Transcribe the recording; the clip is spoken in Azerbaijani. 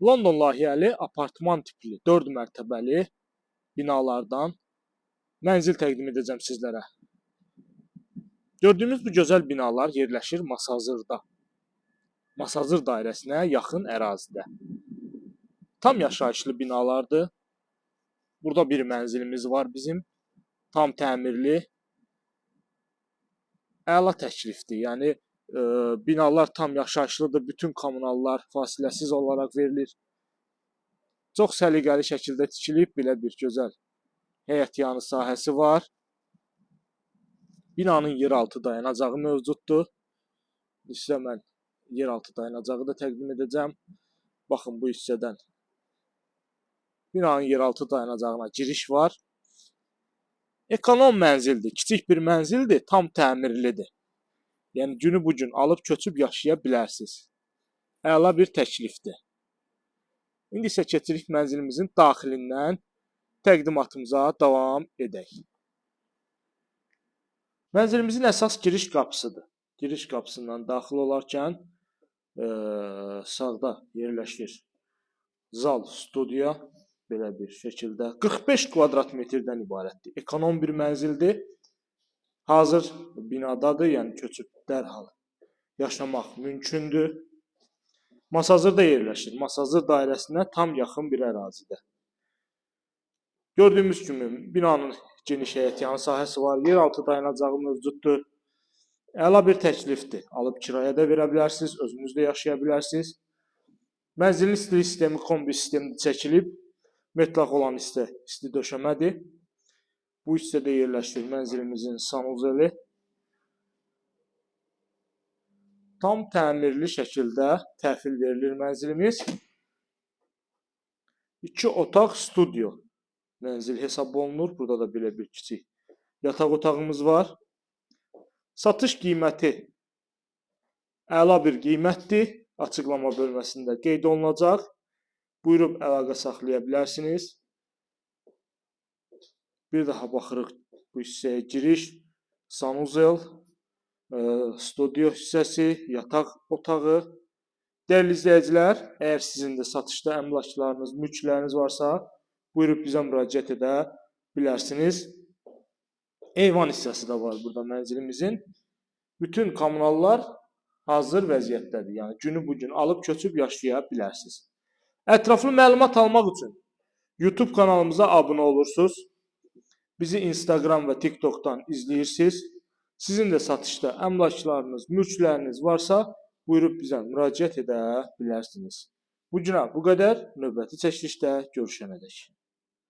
London layihəli apartman tipli 4 mərtəbəli binalardan mənzil təqdim edəcəm sizlərə. Gördüyümüz bu gözəl binalar yerləşir Masazırda. Masazır dairəsinə yaxın ərazidə. Tam yaşayışlı binalardır. Burada bir mənzilimiz var bizim. Tam təmirli. Əla təklifdir. Yəni binalar tam yaşayışlıdır. Bütün kommunallar fasiləsiz olaraq verilir. Çox səliqəli şəkildə tikilib belə bir gözəl həyətyanı sahəsi var. Binanın yeraltı dayanacağı mövcuddur. Sizə mən yeraltı dayanacağı da təqdim edəcəm. Baxın bu hissədən binanın yeraltı dayanacağına giriş var. Ekonom mənzildir, kiçik bir mənzildir, tam təmirlidir. Yəni günü bu gün alıb köçüb yaşaya bilərsiniz. Əla bir təklifdir. İndi isə keçirik mənzilimizin daxilindən təqdimatımıza davam edək. Mənzilimizin əsas giriş qapısıdır. Giriş qapısından daxil olarkən sağda yerləşir zal, studiya belə bir şəkildə 45 kvadrat metrdən ibarətdir. Ekonom bir mənzildir. Hazır binadadır, yəni köçüb dərhal yaşamaq mümkündür. Masazırda yerləşir. Masazır dairəsinə tam yaxın bir ərazidə. Gördüyümüz kimi binanın geniş həyətyanı sahəsi var, yeraltı dayanacağı mövcuddur. Əla bir təklifdir. Alıb kirayə də verə bilərsiniz, özünüz də yaşaya bilərsiniz. Mənzilin istilik sistemi kombi sistemində çəkilib. Metlaq olan hissə isti döşəmədir. Bu hissədə yerləşir mənzilimizin sanuzeli. Tam təmirli şəkildə təhvil verilir mənzilimiz. 2 otaq studiyo mənzil hesab olunur. Burada da belə bir kiçik yataq otağımız var. Satış qiyməti əla bir qiymətdir. Açıqlama bölməsində qeyd olunacaq. Buyurub əlaqə saxlaya bilərsiniz. Bir daha baxırıq bu hissəyə giriş, sanuzel, studiyo hissəsi, yataq otağı. Dəyərli izləyicilər, əgər sizin də satışda əmlaklarınız, mülkləriniz varsa, buyurub bizə müraciət edə bilərsiniz. Eyvan hissəsi də var burada mənzilimizin. Bütün kommunallar hazır vəziyyətdədir. Yəni günü bu gün alıb köçüb yaşaya bilərsiniz. Ətraflı məlumat almaq üçün YouTube kanalımıza abunə olursunuz. Bizi Instagram və TikTokdan izləyirsiniz. Sizin də satışda əmlaklarınız, mülkləriniz varsa, buyurub bizə müraciət edə bilərsiniz. Bu günə bu qədər. Növbəti çəkilişdə görüşənədək.